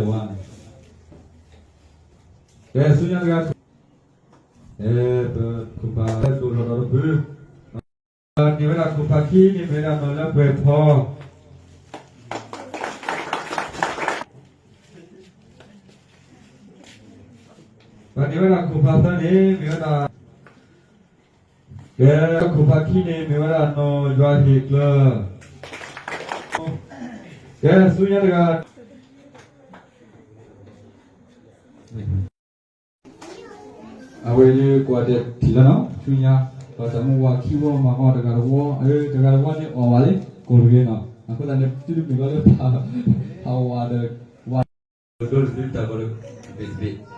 ဝါ, ကဲဆူညါတဂၤ, အဲ ပခိၣ်ဖးဒိၣ်လီၤဒီးတဖု, န့ၢ်ဝဲဒၣ်ခိၣ်ဖးခံန့ၣ်မ့ၢ်ဝဲဒၣ်နီၢ်လၢပှဲၤဖီ, ပှၤန့ၢ်ဝဲဒၣ်ခိၣ်ဖးသၢန့ၣ်မ့ၢ်ဝဲဒၣ်, ကဲခိၣ်ဖးခံန့ၣ်မ့ၢ်ဝဲဒၣ်နီၢ်ယွၤဟ့ၣ်ကျၢၤ, ကဲဆူညါတဂၤ အဝဲန့ၣ်ကွၢ်တဲထံၣ်လီၤနီၤ ဆူညါ, ပှၤတၢ်မူဝၤခံဝီမၤဃီတဂၤတဝီ, တဂၤတဝီန့ၣ်အီၣ်ဝဲလံ ကိၢ်တဂ့ၤနီၤ, အဃိသတးန့ၣ် တုၤတမ့ၢ်ဘၣ်လၢ ဖးဝၤဒီး ဝၤဒိၣ်တဘ့ၣ်တၢ်ကီလၢ တဘ့ၣ်တဘ့ၣ်,